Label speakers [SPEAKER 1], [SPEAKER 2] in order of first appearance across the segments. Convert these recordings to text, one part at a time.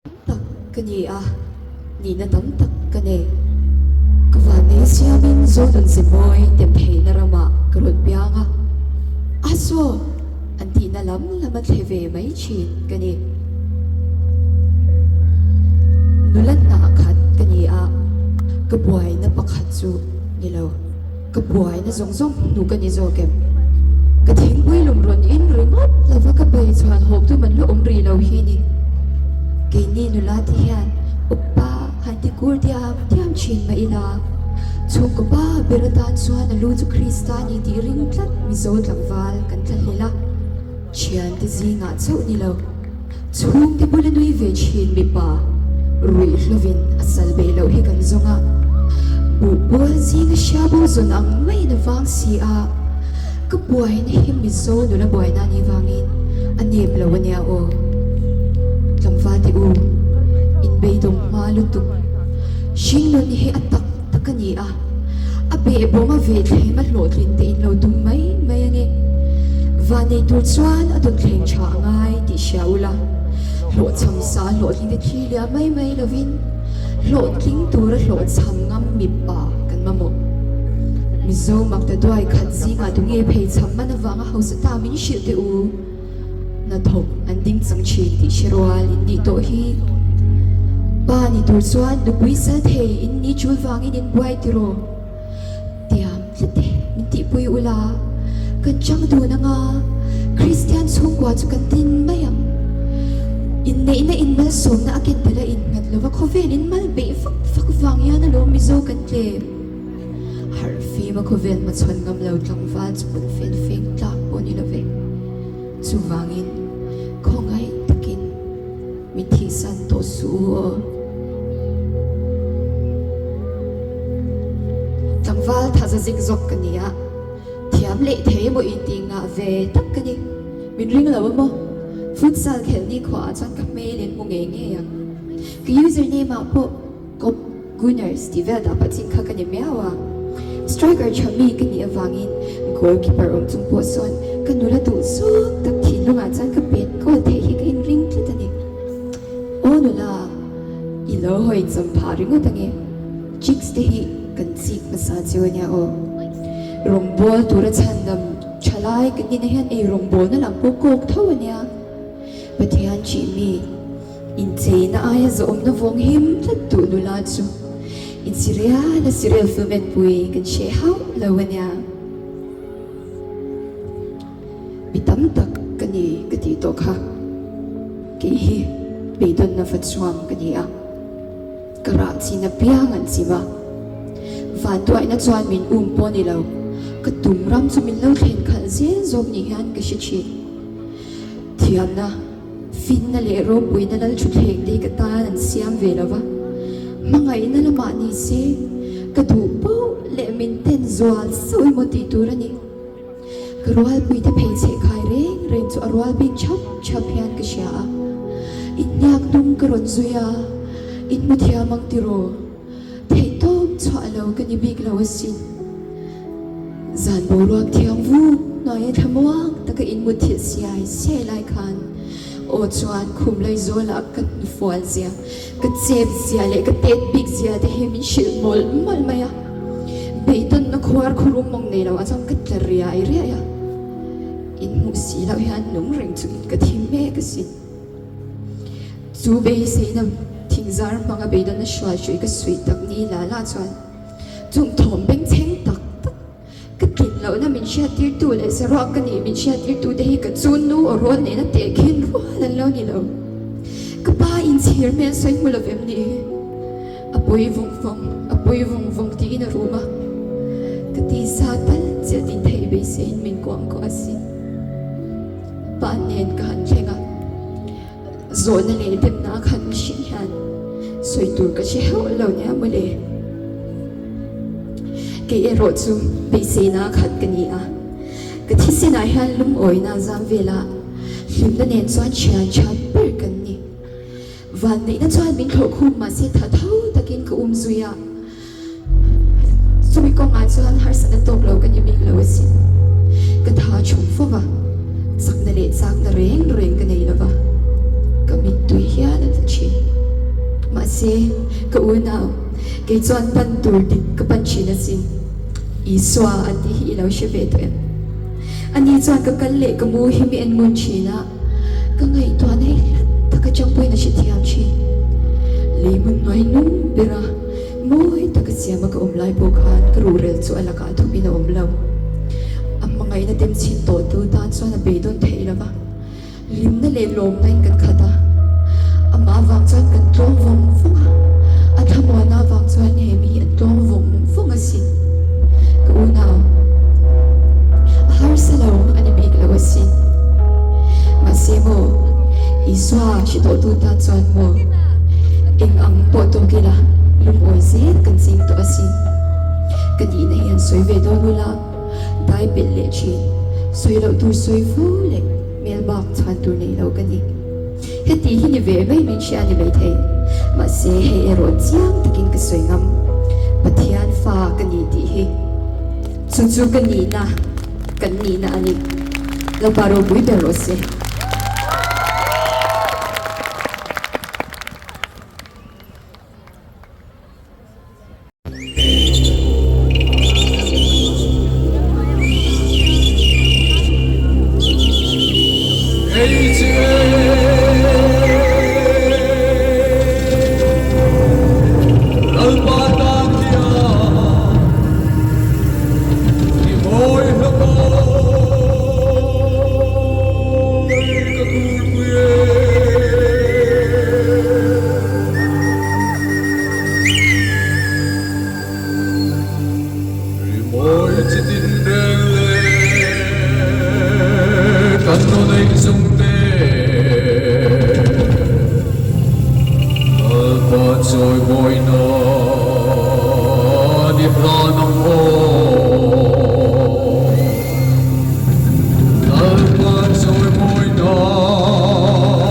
[SPEAKER 1] Tam tak ka ni a, nihna tam tak ka nei. Ka vannei siamin Zonun Zemawi tem theihna ramah ka rawn piang a, a saw an tihna lam lama thle ve mai thin ka ni. Nula hnah khat ka ni a, ka buaina pakhat chu ni lo. Ka buaina zawng zawng hnu ka ni zawk em? Ka thingpui lum rawn in ringawt lova ka bei chuan hawp tum an la awm rih lo hi ni. Keini nula te hian upa han ti kur diam diam thin mah ila, chhungkaw pa ber atan chuan a lu chu Krista ni tih ring tlat Mizo tlangval kan tla hlel a, thiante zingah chauh ni lo. Chhungte bula nui ve thin mipa ruih hlovin a sal beh loh hi kan zawng a, buh pawl zinga hria bo zawn ang maiin a vang si a, ka buaina hi Mizo nula buaina anih vangin a nep lo ania aw. Tlangval te u, inbeidawng hma lutuk. Hringnun hi a tak tak a ni a, a behbawm a ve thlem a hlawhtlin te in lo tum mai mai ange. Van nei tur chuan a dun thleng tha a ngai tih hria ula, hlawhchham sa hlawhtling te thli liam mai mai lovin hlawhtling tura hlawhchham ngam mipa kan mamawh. Mizo makta duai khat zingah tunge pheichham man avanga hausa ta min hrilh teh u. Hnathawk an ding chang thin tih hre rual in nih tawh hi. Pa ni tur chuan nupui sal thei in ni chul vangin in buai tiraw? Tiam tlat e, min tihpui ula, kan chang dun anga Kristian chhungkua chu kan din mai ang. Inneihna in malsawmna a ken tel a innghat lova khawvel in mal beih vak vak vang hian alawm Mizo kan tlem. Harh fim a khawvel hmachhawn ngam lo tlangval chu pun fen feng tlak pawh ni love. Chuvangin khawngaih takin min thihsan tawh suh u aw. Tlangval thaza zik zawk ka ni a, thiam leh thei emaw intih ngah ve tak ka ni. Min ring lo a maw? Futsal khelh ni khuaah chuan ka hmel in hmu ngei ngei ang. Ka username ah pawh Kawp Gunners tih vel dah pah chin kha ka ni miau a, striker tha mi ka nih avangin goalkeeper awm chung pawh sawn ka nula duh zawk tak thinlungah chuan ka pet goal theih hi ka inring tlat a ni. Aw nula, i lo hawi chawm phah ringawt ange, chicks te hi kan chik hmasa chiu ania aw. Rawngbawl tura chhandam tha lai kan nihna hian ei rawngbawlna lam pawh kawk tho ania. Pathian chih mi. Incheina aia zawhawmna vawng him tlat duh nula chu inchirial a serial film enpui kan hreh hauh lo a nia. Mi tam tak ka ni ka tih tawh kha kei hi beidawnna va chuam ka ni a, ka rah chin apiang an chim a, vanduaihna chuan min um pawh ni lo, ka tum ram chu min lo thlen khalh zel zawk ni hian ka hre thin. Thiamna. Finna leh ropuina lal thutthleng te hi ka tan an siam ve lo va, hmangaihna lamah ni se ka duh poh leh min ten zual sauh emaw tih tur a ni. Ka rualpuite pheichheh khai reng reng chu a rual bik chhap chhap hian ka hria a, inhniak hnung ka rawn zui a, inhmu thiam ang tiraw? Theihtawp chhuah lo ka ni bik lo asin. Zan boruak thiang vuk hnuaia thlamuang taka inmut thilh siai siai lai khan aw chuan khum Laizuala ka hnufual zia, ka chep zia leh ka tet bik zia te hi min hrilh mawlh mawlh mai a. Beidawnna khuar khurum mawng nei lo ah chuan ka tla riai riai a, inhmuh si loh hian nung reng chungin ka thi mek asin. Chu beiseina thingzar hmanga beidawnna hruai hrui ka suih tak ni la la chuan chung thawm bengchheng tak tak ka tlin lohna min hriattirtu leh saruak ka nih min hriattirtu te hi ka chun nu aw rawl nena tehkhin rual an lo ni lo. Ka pa inchhir hmel sawi hmu lo vem ni? A pawi vawng vawng, a pawi vawng vawng tiin a rum a, ka tisa tal chiah din theih beiseiin min kuangkuah asin. Pa nen ka han thleng a, zawhna leh demna a khat mihring hian sawi tur ka hre hauh lo nia mawle. Kei erawh chu beiseina a khat ka ni a, ka thisenah hian lungawina a zam vel a, hlimna nen chuan thian tha ber kan ni. Vanneihna chuan min thlawh khum mahse tha tho takin ka um zui a. Chumi kawngah chuan harsatna tawk lo ka ni bik lo asin. Ka tha chhum fo va, chakna leh chakna reng reng ka nei lo va, ka mittui hial a tla thin. Mahse, ka unau, kei chuan pan tur dik ka pan thin asin. Isua an tih hi i lo hre ve tawh em? Ani chuan ka kal leh ka mu hi mi en ngun thin a, ka ngaihtuahna hi hlat taka changpuiin a hrethiam thin. Lei hmun hnuai nung bera mawi taka siama ka awm lai pawh khan ka ruhrel chu a lakah thupin a awm lo. A hmangaihna tem chhin tawhtu tan chuan a beidawn theih lo va. Hlimna leh lawmna in kan khat a, amah avang chuan kan tlawm vawng vawng a, a thlamuanna avang chuan he mi hi an tlawm vawng vawng asin. Ka unau, a harsa lo a ni bik lo asin. Mahse maw, Isua hre tawhtu tan chuan maw, eng ang pawh tawk ila lungawi zel kan ching tawh asin. Ka nihna hi han sawi ve dawn ula, Dai pelh leh thin, sawi loh tur sawi fo leh hmel bak chhan tur nei lo ka ni. Heti hi ni ve mai min hria a ni maithei. Mahse hei erawh chiang takin ka sawi ngam, Pathian fa ka ni tih hi. Chu chu ka nihna, kan nihna a ni. Lalpa ropui ber rawh se.
[SPEAKER 2] Rimawi chi tin reng leh kan nu neih zung te Lalpa chawi mawi nan i hlan ang aw Lalpa chawi mawi nan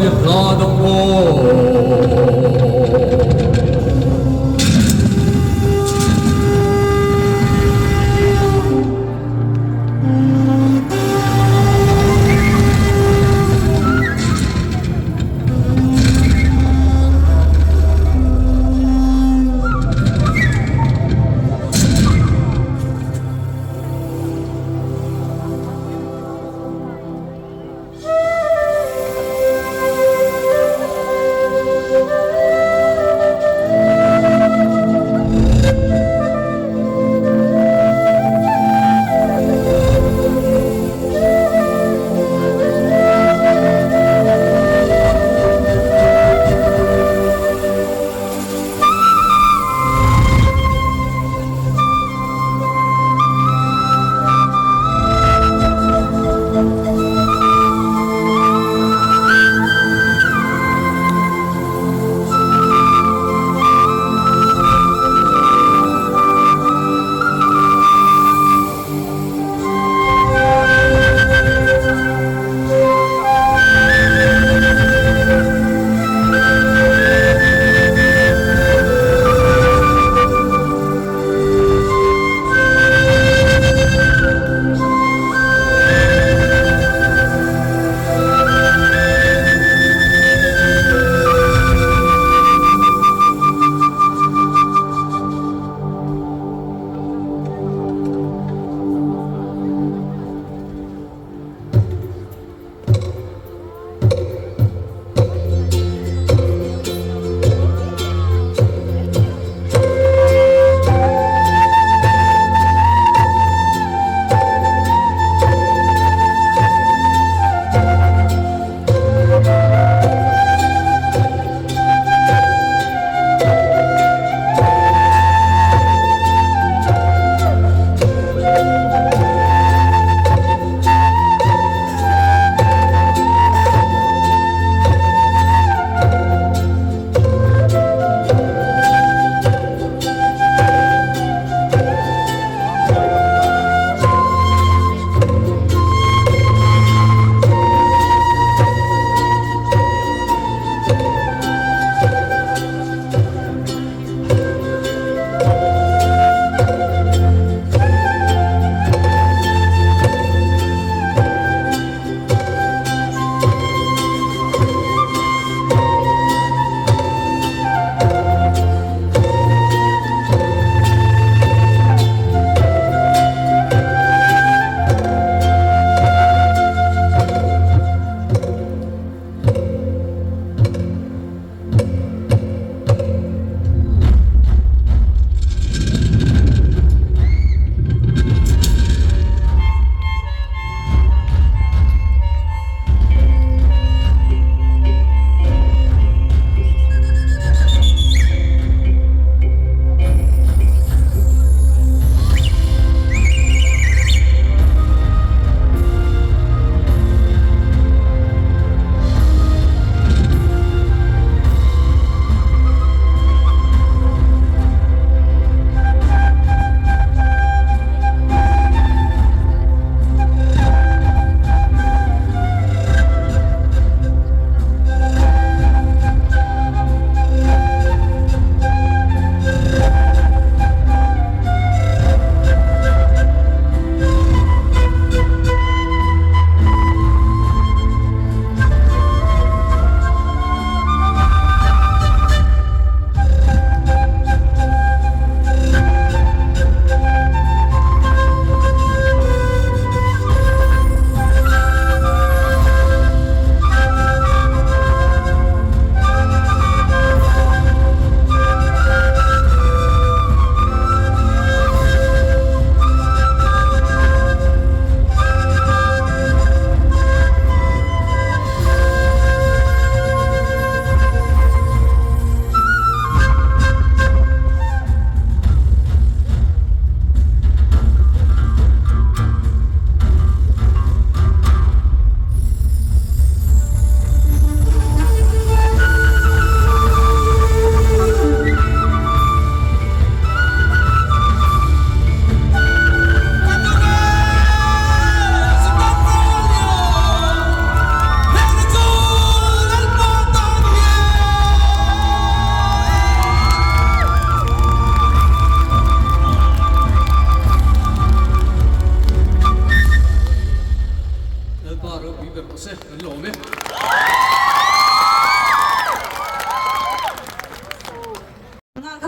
[SPEAKER 2] i hlan ang aw.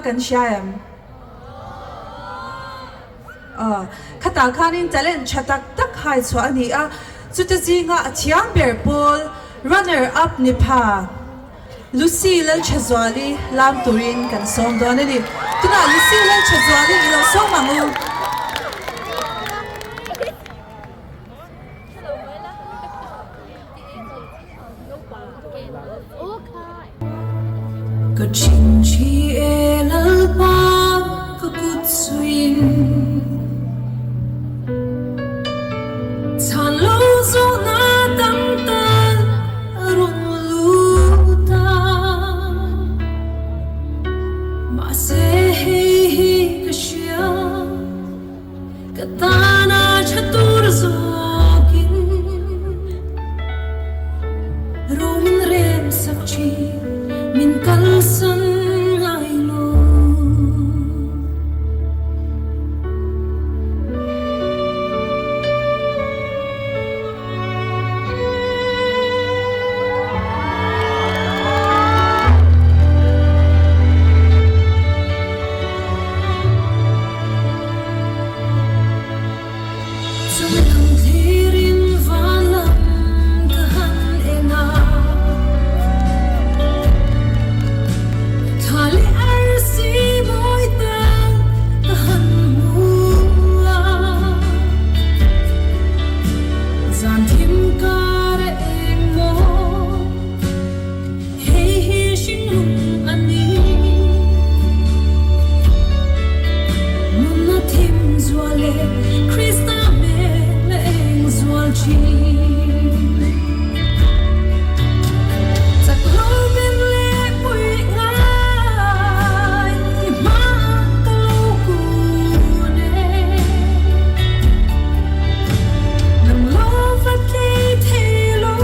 [SPEAKER 3] kan hria em? Aw, khatah khanin talent tha tak tak hai chhuah a ni a, chute zinga a thiam ber pawl runner up ni pha Lucy Lalthazuali lam turin kan sawm dawn a ni. Tunah Lucy Lalthazuali i lo sawm ang u.
[SPEAKER 4] Ka thinthi e Lalpa ka kut suin Chhan lo zawhna tam tak a rawn lut a Mahse hei hi ka hria. Ka tana tha tur zawkin ro min rem sak thin, min kalsan ngai lo. Chunglam thlirin van lam ka han en a, Thla leh arsi mawi tak ka han hmu a, Zan thim kar a eng maw Hei hi hringlung a ni. Nunna thim zual leh Krista hmel a eng zual thin. Chak lo ber leh puih ngai i hmaah ka lo kun e. Nang lo va tlei thei lo.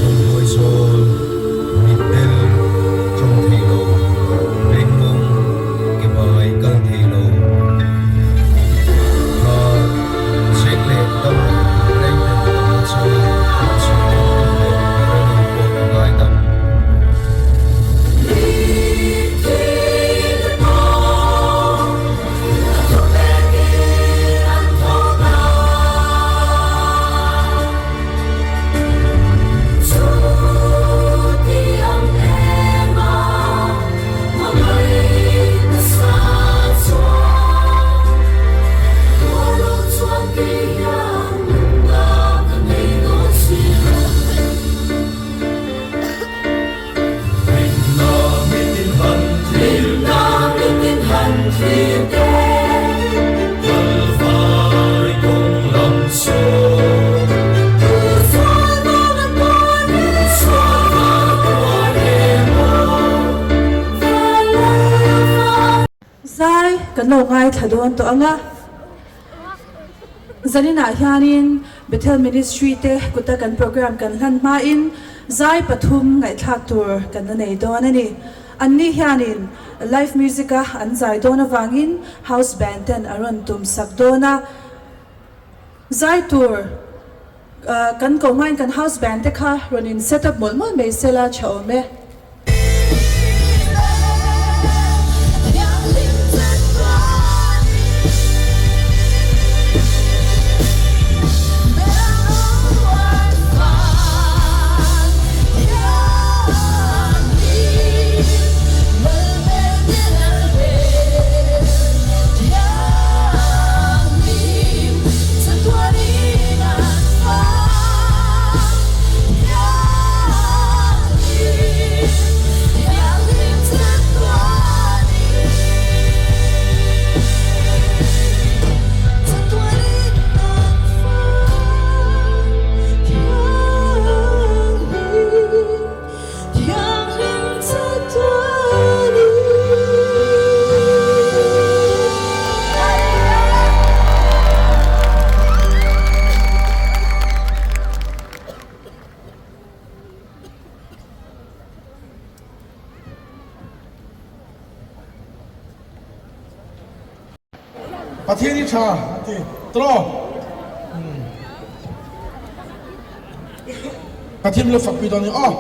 [SPEAKER 2] Ramhuaizawl, mitdel, tawng thei lo, bengmawng, ke bai kal thei lo, kha chek leh dam lo reng ten damna chang chhungte leh ranu pawh a ngaidam.
[SPEAKER 3] Zai kan lo ngaithla dawn tawh ang a. Zaninah hianin Bethel Ministry te kuta kan program kan hlan hmain zai pathum ngaihthlak tur kan la nei dawn a ni. Anni hianin live music a an zai dawn avangin house band ten a rawn tum sak dawn a. Zai tur kan ko hmain kan house band te kha rawn in set up mawlh mawlh mai sela tha awm e.
[SPEAKER 5] Pathian hi tha a ti tawh. Pathian min lo fakpui dawn a ni aw.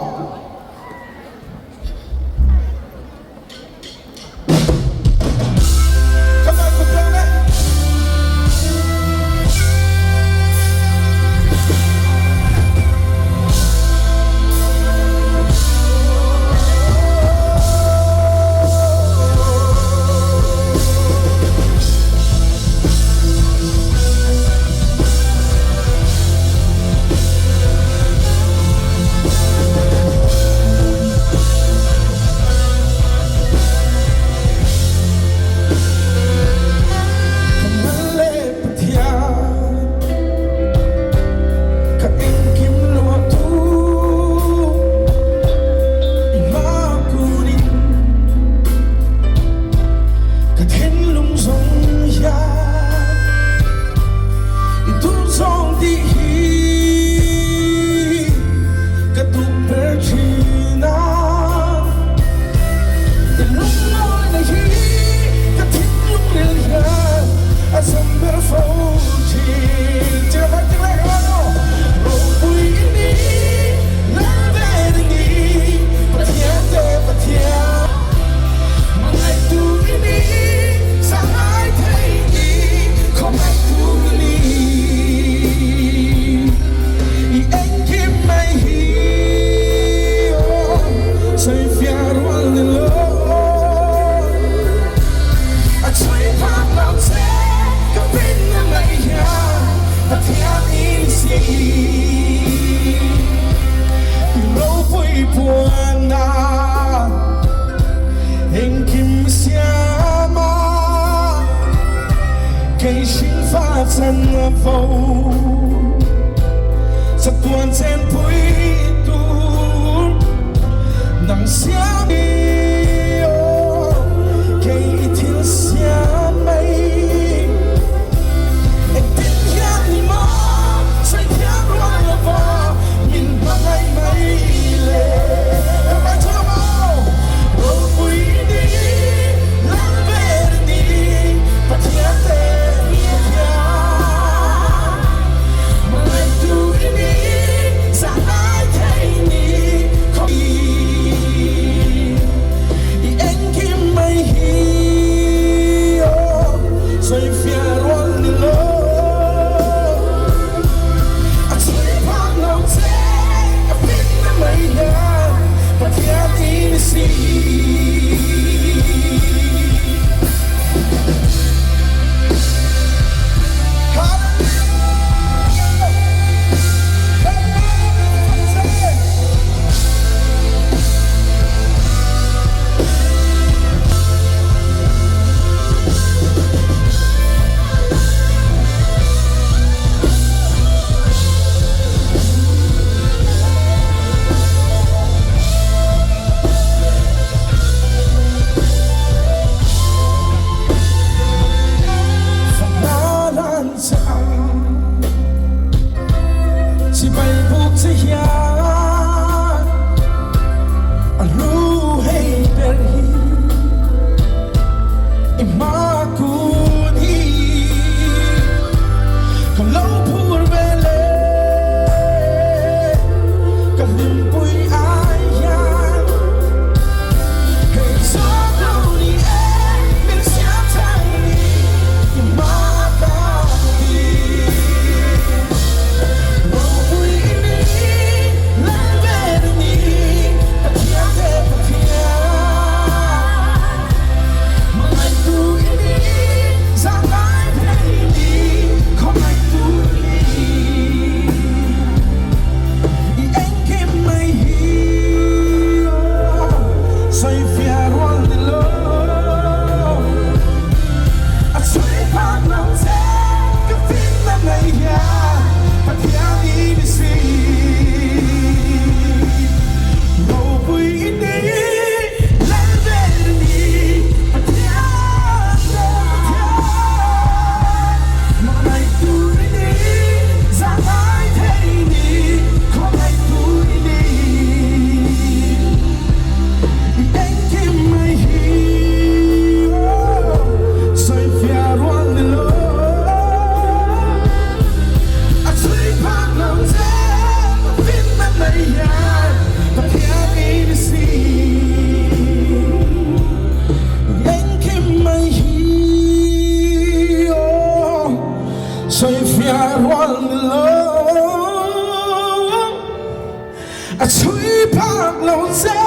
[SPEAKER 5] A chhui phak lo che.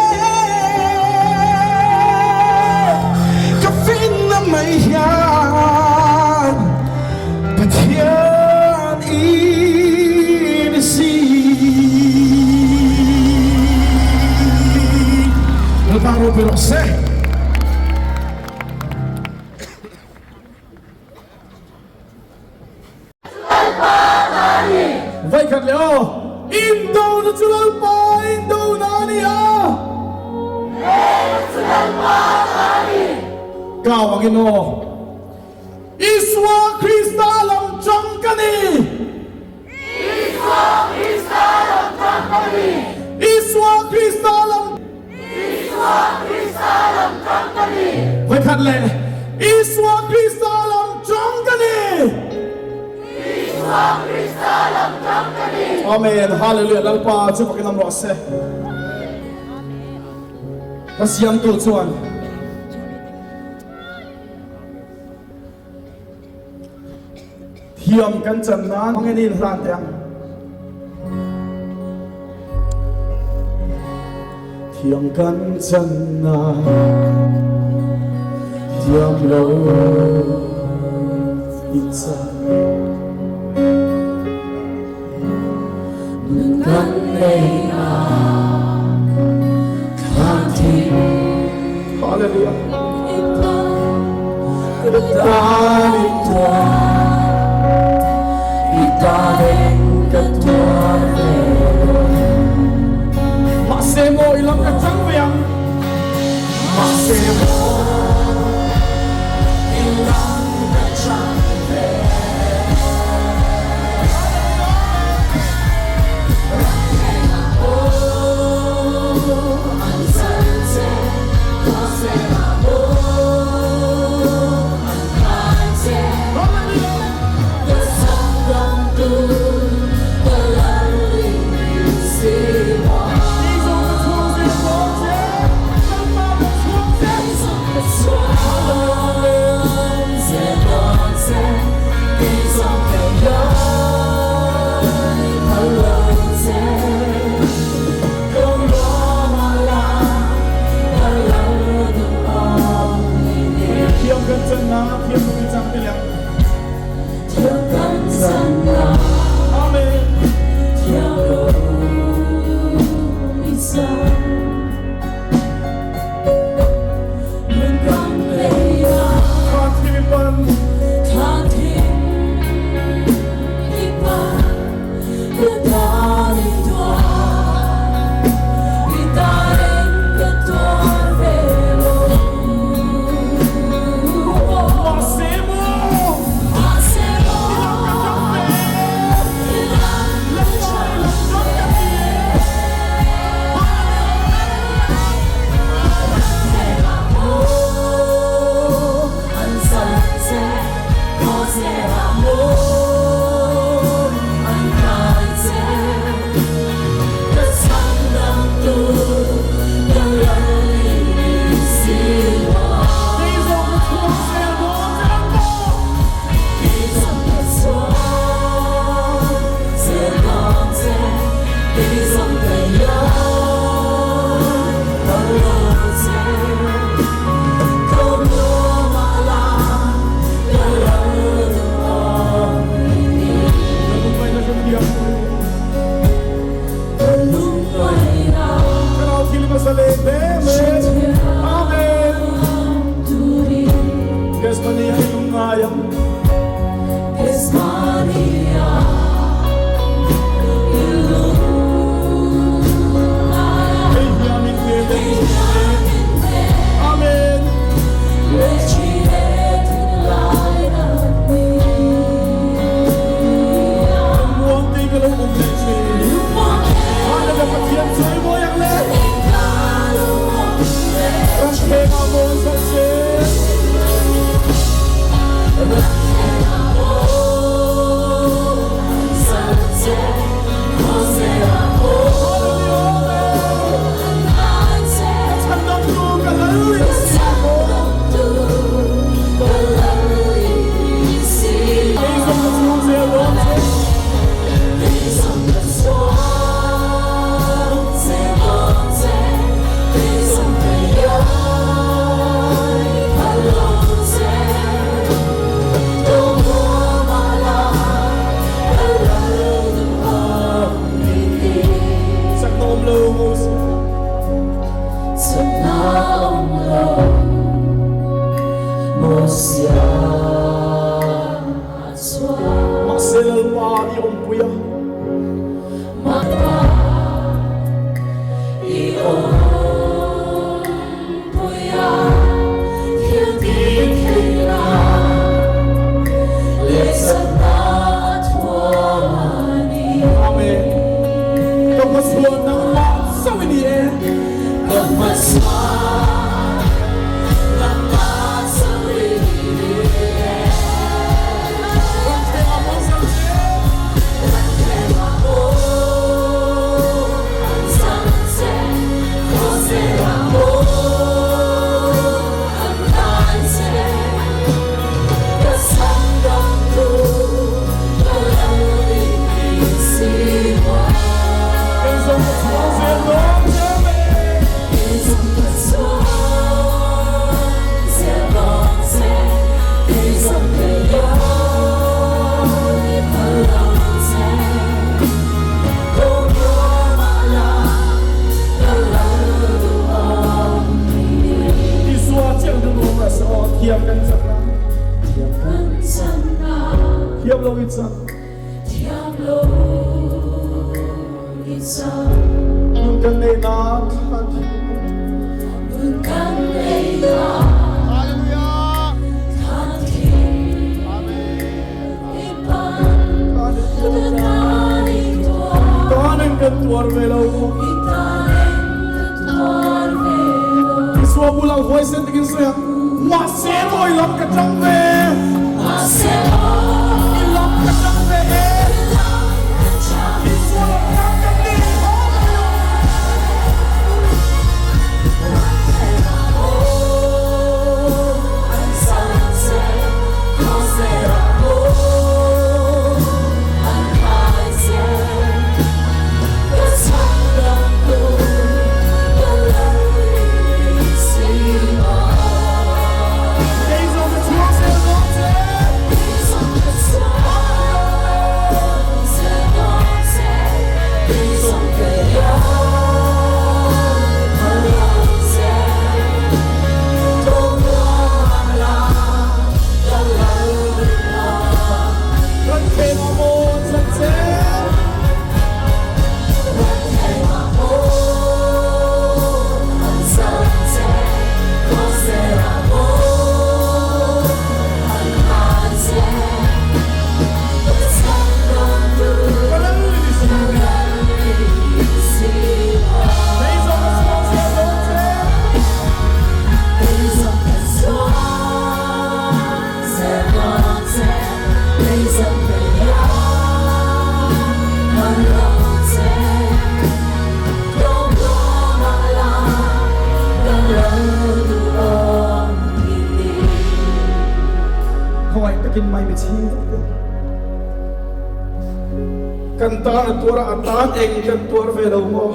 [SPEAKER 5] Ka finna mai hian Pathian i ni si. Lalpa ropui rawh se.
[SPEAKER 6] Vaikhat leh aw, Indona chu Lalpa indona a ni a. Kau angin aw, Isua Krista lam chang ka ni. Isua Krista lam chang ka ni. Isua Krista lam. Isua Krista lam chang ka ni. Vaikhat leh, Isua Krista lam chang ka ni. Isua Krista lam chang ka ni. Amen. Hallelujah. Lalpa chu fakin awm rawh se. Ka siamtu chuan. Thiam kan chan nan hmangin i inhlan teh ang. Thiam kan chan nan thiam lo in chan. Nun kan nei a thlan thim. Hallelujah. Mahse maw i lam ka chang ve ang. Mahse maw i lam ka chang ve. lo Mosia.
[SPEAKER 4] Chakna awm lo Mosia chuan.
[SPEAKER 6] Mahse Lalpa i awmpui a.
[SPEAKER 4] Mahse i awmpui a, thil ti thei la leh chakna a thuam a ni.
[SPEAKER 6] Amen. Ka hmachhuan nangmah chauh i ni e.
[SPEAKER 4] Ka hmachhuan nangmah chauh i ni e.
[SPEAKER 6] Kan theng ah maw zang che.
[SPEAKER 4] Kan theng ah maw an zang che. Khawsel ah maw an kai che. Ka chhandam tu ka lo ni si maw.
[SPEAKER 6] Kei zawng ka chhuang zel dawn che me.
[SPEAKER 4] Kei zawng ka chhuang zel dawn che. Kei zawng ka iai phal lo che. Kawngrual mah la ka lal duhawm i ni.
[SPEAKER 6] Isua chiang duh nuam rawh se aw, thiam kan chak la.
[SPEAKER 4] Thiam kan chak la.
[SPEAKER 6] Thiam lo i chak.
[SPEAKER 4] Thiam lo i chak.
[SPEAKER 6] Nun kan nei nan thlan thim.
[SPEAKER 4] Nun kan nei nan thlan thim i pan. Kan i tuar.
[SPEAKER 6] Tan eng kan tuar ve lo maw?
[SPEAKER 4] I tan eng kan tuar ve lo.
[SPEAKER 6] Isua bulah huaisen takin sawi a, Mahse maw i lam ka tang ve.
[SPEAKER 4] Mahse maw
[SPEAKER 6] i lam ka tang ve e.
[SPEAKER 4] I lam ka tang ve.
[SPEAKER 6] Isua lam tang kan ni. Kei zawng ka chhuang zel dawn che. Kan khen a maw chan che. Ka lal i ni si. Kei zawng ka chhuang zel dawn che. Khawngaih takin mai mi chhing vek teh. Kan tan a tuar a, a tan eng kan tuar ve lo maw?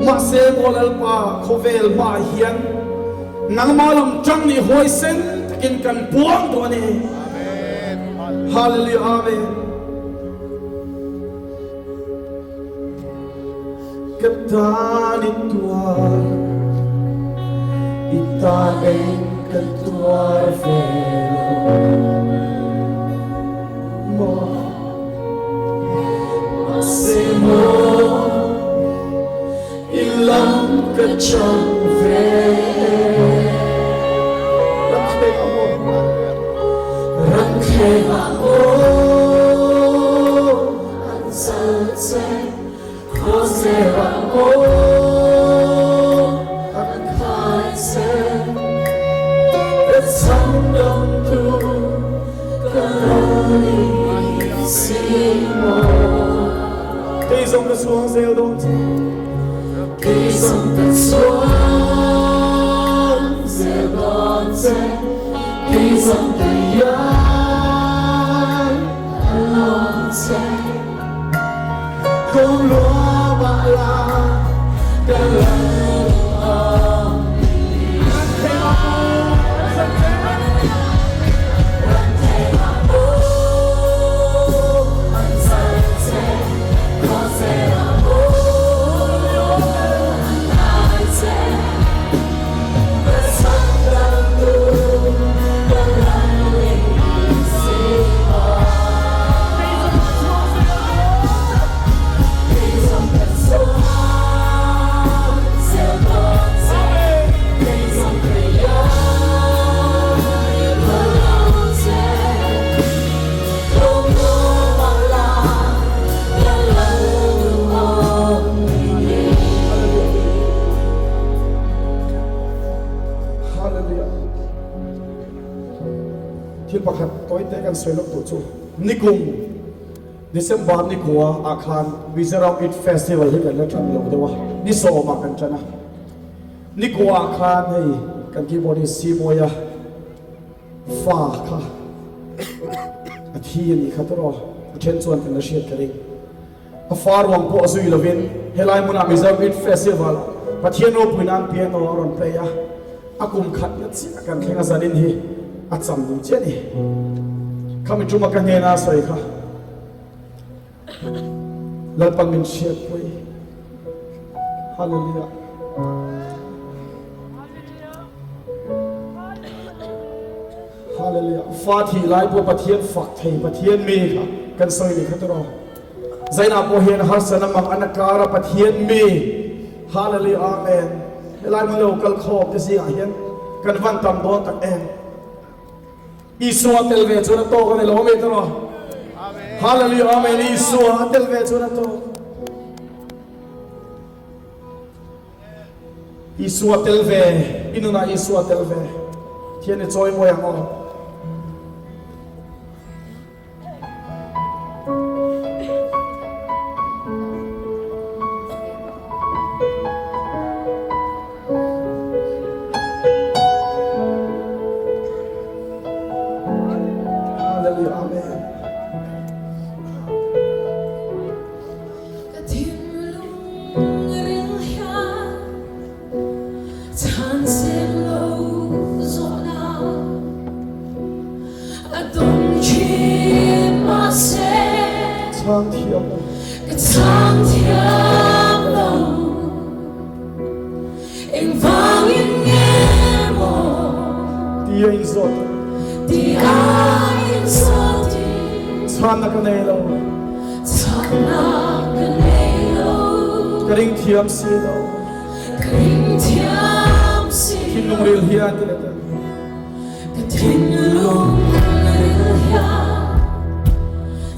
[SPEAKER 6] Mahse maw Lalpa, khawvel hmaah hian nangmah lam tang nih huaisen takin kan puang duh a ni. Hallelujah Amen. Ka tan i tuar, i tan eng ka tuar ve lo maw? Mahse maw i lam ka chang ve Ramthleng ah maw
[SPEAKER 4] Ramthleng ah maw an zal che Khawsel ah maw an khai che Ka chhandamtu ka lal i si maw.
[SPEAKER 6] Kei zawng ka chuang zel dawn che.
[SPEAKER 4] Kei zawng ka chuang zel dawn che. Kei zawng ka iai a lawm che.
[SPEAKER 6] Kawng lua mah la ka lal
[SPEAKER 4] awm i ni. Ram thei ah maw an zal che, khawsel ah maw.
[SPEAKER 6] kan sawi lawk duh chu nikum December ni kua ah khan Mizoram Eid Festival hi kan la tan lo deuh a, ni sawm ah kan tan a. Ni kua ah khan hei kan keyboardist Simuaia fa kha a thi a nih kha tawh a, a then chuan kan la hriat ka ring. A fa ruang pawh a zui lovin helai hmunah Mizoram Eid Festival Pathian ropui nan piano a rawn play a, a kum khatna chiah kan thleng a zanin hi a cham duh chiah a ni. Khami tuma ka hnena a sawi kha Lalpan min hriatpui. Hallelujah. Hallelujah. Fa thih lai pawh Pathian fak thei Pathian mi kha kan sawi ni kha tawh. Zaina pawh hian harsana mang ana kara Pathian mi. Hallelujah. Amen. Helai mun lo kal khawm te zingah hian kan van tam dawn tak em. Isua tel ve chuan a tawk a ni lo ami tawh. Hallelujah. Amen. Isua tel ve chuan a tawk. Isua tel ve, i nunah Isua tel ve. Thian i chawi mawi ang aw. Hallelujah, Amen.
[SPEAKER 4] Ka thinlung ril hian chhan sem lo zawhna a dawng thin mahse
[SPEAKER 6] Chhang thiam lo.
[SPEAKER 4] Ka chhang thiam lo engvangin nge maw
[SPEAKER 6] Ti a inzawt.
[SPEAKER 4] Ti a inzawt in.
[SPEAKER 6] Chhanna ka nei lo.
[SPEAKER 4] Chhanna ka nei lo.
[SPEAKER 6] Ka ring thiam si lo.
[SPEAKER 4] Ka ring thiam si lo.
[SPEAKER 6] Thinlung ril hian ti leh ta.
[SPEAKER 4] Ka thinlung ril hian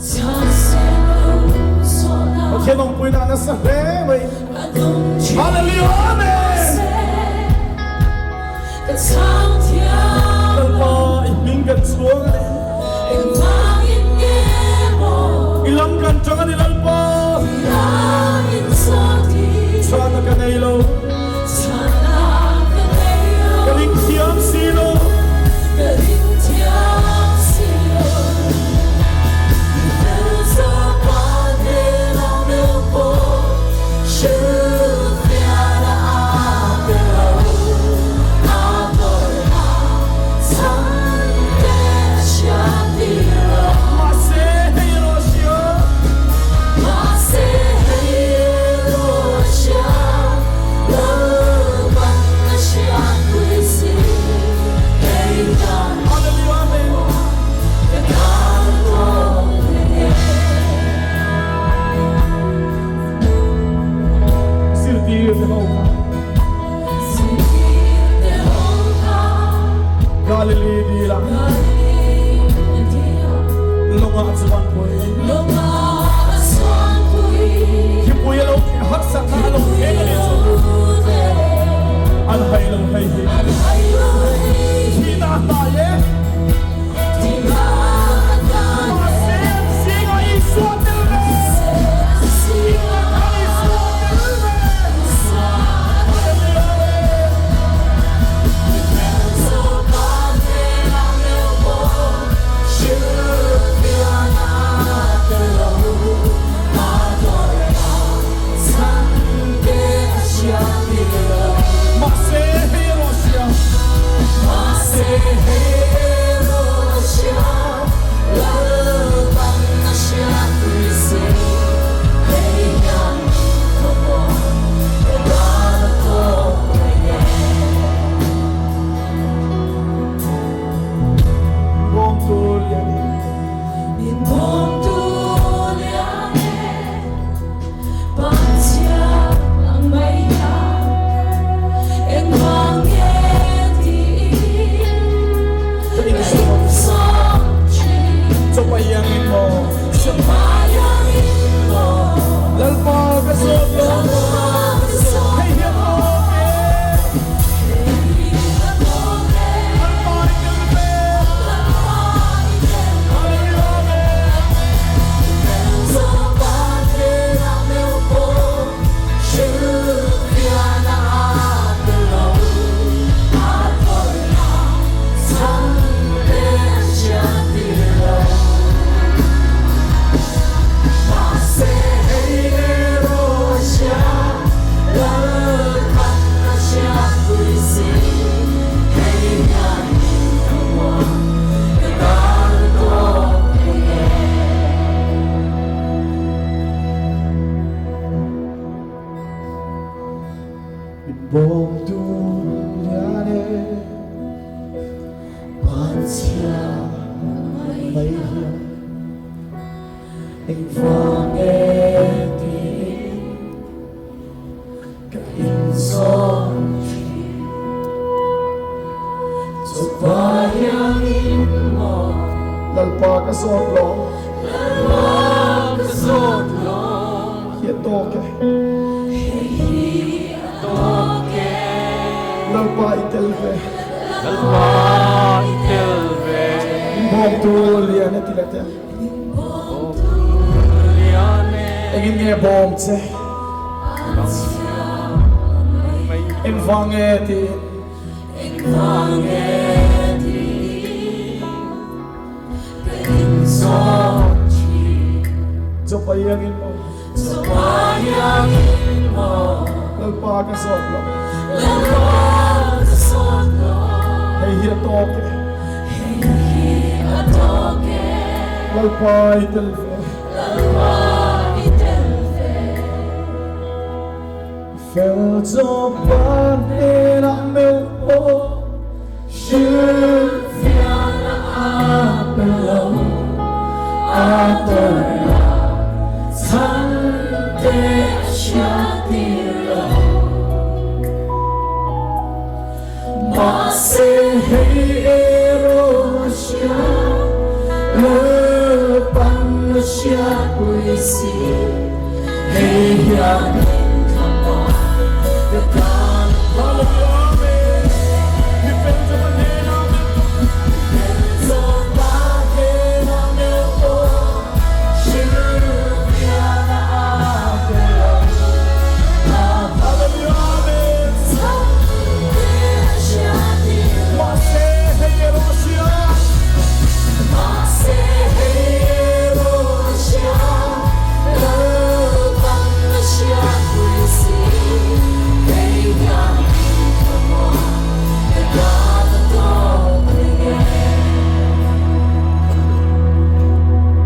[SPEAKER 4] chhan se lo zawhna.
[SPEAKER 6] Pathian awmpuina nasa hle mai.
[SPEAKER 4] A dawng thin
[SPEAKER 6] Hallelujah Amen.
[SPEAKER 4] se ka chhang thiam lo.
[SPEAKER 6] Lalpa i hming kan chhuang a ni.
[SPEAKER 4] Engvangin nge maw.
[SPEAKER 6] I lam kan tang a ni Lalpa.
[SPEAKER 4] I lam in zawt i.
[SPEAKER 6] Chhana ka nei lo.
[SPEAKER 4] Chhana ka nei lo.
[SPEAKER 6] Ka ring thiam si lo.
[SPEAKER 4] Ka ring thiam si lo. Mi fel zawk a hnenah meuh pawh hrilhfiahna a pe lo. A tawrhna chhan te a hriat tir lo.
[SPEAKER 6] Mahse hei erawh a hria.
[SPEAKER 4] Mahse hei erawh a hria. Lalpan a hriatpui si. Hei tan
[SPEAKER 6] Hallelujah Amen.
[SPEAKER 4] Ka tan tawp hle.
[SPEAKER 6] Zirtir te ho kha.
[SPEAKER 4] Zirtir te ho kha.
[SPEAKER 6] Galilee dil ah.
[SPEAKER 4] Galilee dil ah.
[SPEAKER 6] Lawngah chuan pui.
[SPEAKER 4] Lawngah a chuan pui.
[SPEAKER 6] Thipui a lo harsatna a lo thleng a nih chu. An hai lo hei hi.
[SPEAKER 4] An hai lo hei hi.
[SPEAKER 6] Thihna a hnai e.
[SPEAKER 4] Thihna a hnai e.
[SPEAKER 6] Mahse an zingah Isua tel ve.
[SPEAKER 4] Mahse an zingah
[SPEAKER 6] Isua tel ve.
[SPEAKER 4] Isua tel ve. Mi fel zawk a hnenah meuh pawh hrilhfiahna tel lo a tawrhna chhan te a hriat tir lo.
[SPEAKER 6] Mahse hei erawh hria.
[SPEAKER 4] Mahse hei.
[SPEAKER 5] Bawmtu lian e Panchhia mai hian Engvang e tiin ka inzawn thin Chupa hianin maw Lalpa ka zawt lo Lalpa ka zawt lo Hi a tawk e Hei hi a tawk e Lalpa i tel ve Lalpa i tel ve Min bawmtu lian e ti leh teh Min bawmtu lian e Engin nge bawm che Engvang e tiin Engvang e tiin Ka inzawm thin. Chawpa iangin maw. Chawpa iangin maw. Lalpa ka zawt lo. Lalpa ka zawt lo. Hei hi a tawk e. Hei hi a tawk e. Lalpa i tel ve. Lalpa i tel ve. Fel chawpa hnenah meuh pawh hrilhfiahna a pe lo, a tawrh a chhan te a hriattir lo. Mahse hei erawh a hria, Lalpan a hriatpui si, hei hian min thlamuan ka tan a tawk e. Mifel zawk a hnenah meuh pawh hrilhfiahna a pe lo.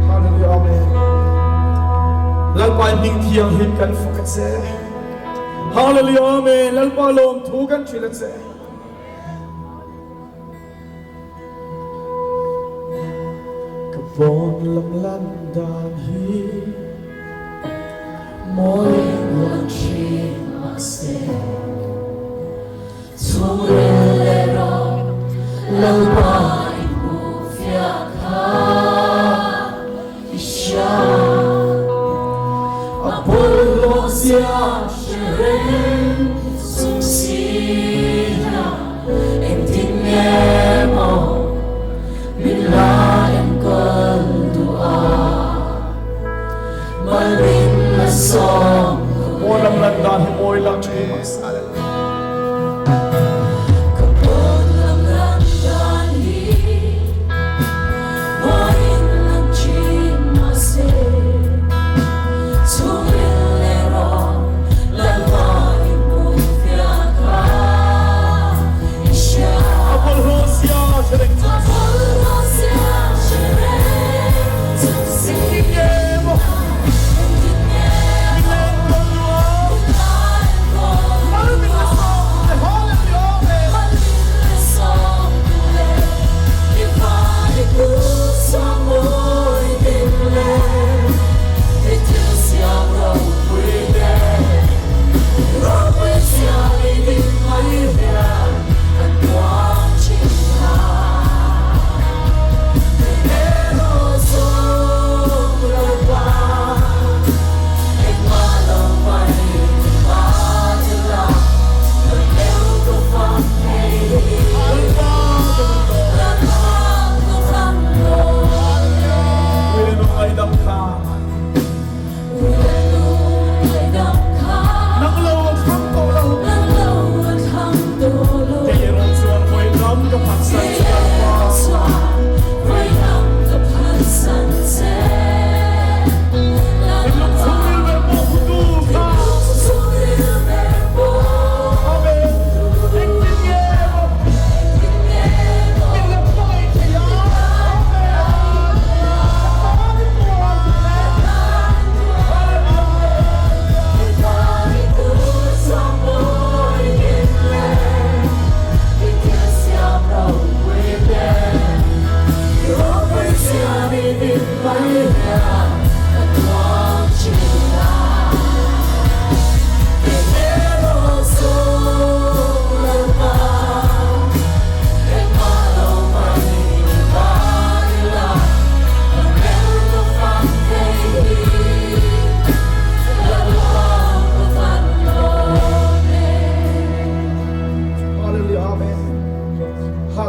[SPEAKER 5] Hallelujah Amen. Lalpa i hming thianghlim kan fak a che. Hallelujah Amen Lalpa lawmthu kan hrilh a che. Ka pawn lam lan dan hi mawi lang thin mahse chhungril leh rawh Lalpa i hmuh fiah kha I hria a bawlhhlawh zia hre reng chung si hian engtin nge maw min la enkawl duh a mal min la sawm duh e. Mawi lam lan dan hi mawi lang thin mahse. Ka pawn lam lan dan hi mawiin lang thin mahse chhungril leh rawh Lalpa i hmuh fiah kha i hria. A bawlhhlawh sia hre reng chung si. A bawlhhlawh sia hre reng chung si. Engtin nge maw? Engtin nge maw? Min la enkawl duh a. Min la enkawl duh a.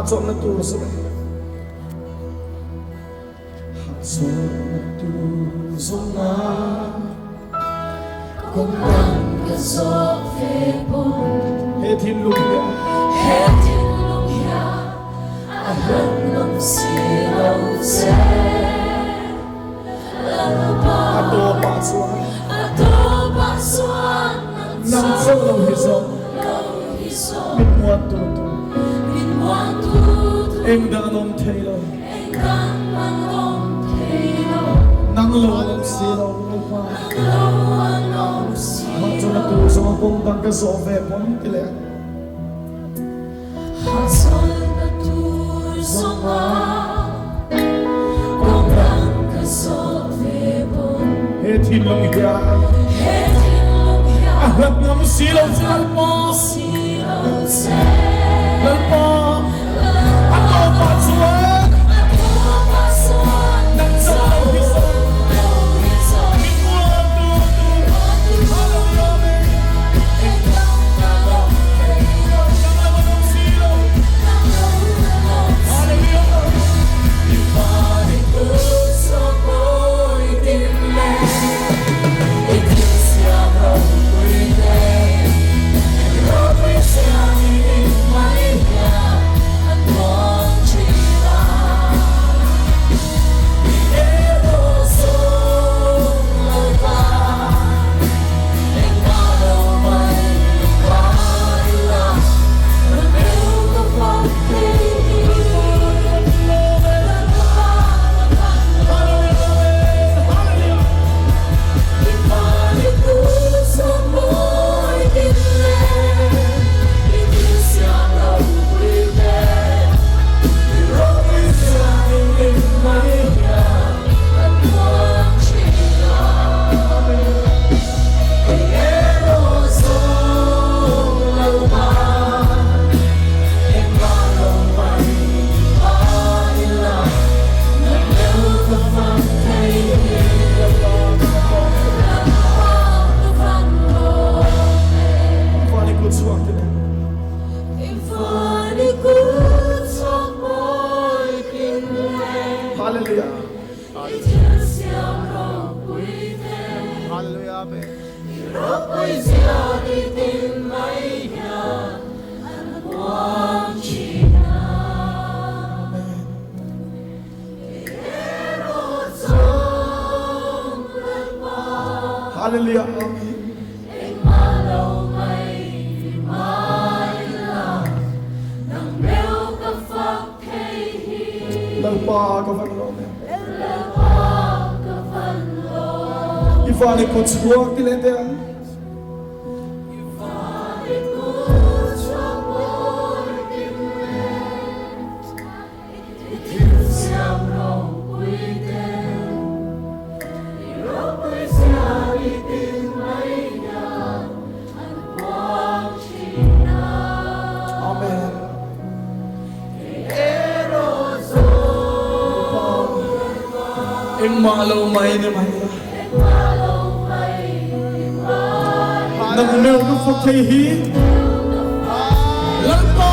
[SPEAKER 5] Hahchawlhna tur zawng Hahchawlhna tur zawnga
[SPEAKER 4] Kawng dang ka zawh ve pawn.
[SPEAKER 5] He thinlung hian.
[SPEAKER 4] He thinlung hian a hlat ngam si lo che Lalpa.
[SPEAKER 5] A tawpah chuan.
[SPEAKER 4] A tawpah chuan
[SPEAKER 5] nang chauh lo hi zawng.
[SPEAKER 4] Lo hi zawng.
[SPEAKER 5] Min muan tu tu.
[SPEAKER 4] Min muan tu tu.
[SPEAKER 5] Eng dang an awm thei lo.
[SPEAKER 4] Eng dang an awm thei lo.
[SPEAKER 5] Nang lo an awm si lo Lalpa.
[SPEAKER 4] Nang lo an awm si lo.
[SPEAKER 5] Hahchawlhna tur zawng a kawng dang ka zawh ve pawn ti leh ang.
[SPEAKER 4] Hahchawlhna tur zawng a kawng dang ka zawh ve pawn.
[SPEAKER 5] He thinlung hian.
[SPEAKER 4] He thinlung hian.
[SPEAKER 5] A hlat ngam si lo che Lalpa.
[SPEAKER 4] Si lo che.
[SPEAKER 5] Lalpa. A tawpah chuan.
[SPEAKER 4] A tawpah chuan.
[SPEAKER 5] Nang chauh lo hi zawng.
[SPEAKER 4] Lo hi zawng.
[SPEAKER 5] Min muan tu tu. Hallelujah amen.
[SPEAKER 4] Eng dang an awm thei lo.
[SPEAKER 5] Nang lo an awm si lo.
[SPEAKER 4] Nang lo an awm si lo.
[SPEAKER 5] Hallelujah.
[SPEAKER 4] I van i kut chuak mawi din le. I thil siam ropui te. I ropui siam i din mai hian an puang thin a. I erawh zawng Lalpa engmah lo mai mai la. Rameu ka fak thei hi. Lalpa ka van lawm e. I van i kut chuak mawi din le. I thil siam ropui te. I ropui siam i din mai hian an puang thin a. Kei erawh zawng Lalpa engmah lo mai mai la. Rameu ka fak thei hi. Lalpa ka van lawm e.
[SPEAKER 5] Van i kut chuak ti le.
[SPEAKER 4] I van i kut chuak mawi tin le.
[SPEAKER 5] Hallelujah.
[SPEAKER 4] I thil siam ropui te.
[SPEAKER 6] Hallelujah amen.
[SPEAKER 4] I ropui zia ni tin mai hian an puang thin a. Kei erawh zawng Lalpa.
[SPEAKER 5] Hallelujah amen.
[SPEAKER 4] Engmah lo mai mai la. Nang meu ka fak thei hi.
[SPEAKER 5] Lalpa ka van lawm e.
[SPEAKER 4] Lalpa ka van lawm.
[SPEAKER 5] I van i kut chuak ti leh teh ang.
[SPEAKER 4] I van i kut chuak mawi tin le. I thil siam ropui te. I ropui zia ni tin mai hian an puang thin a.
[SPEAKER 5] Amen.
[SPEAKER 4] Kei erawh zawng Lalpa.
[SPEAKER 5] Engmah lo mai ni mai la.
[SPEAKER 4] Engmah lo mai ni mai la.
[SPEAKER 5] Nang meu ka fak thei hi.
[SPEAKER 4] Meu ka fak
[SPEAKER 5] Lalpa.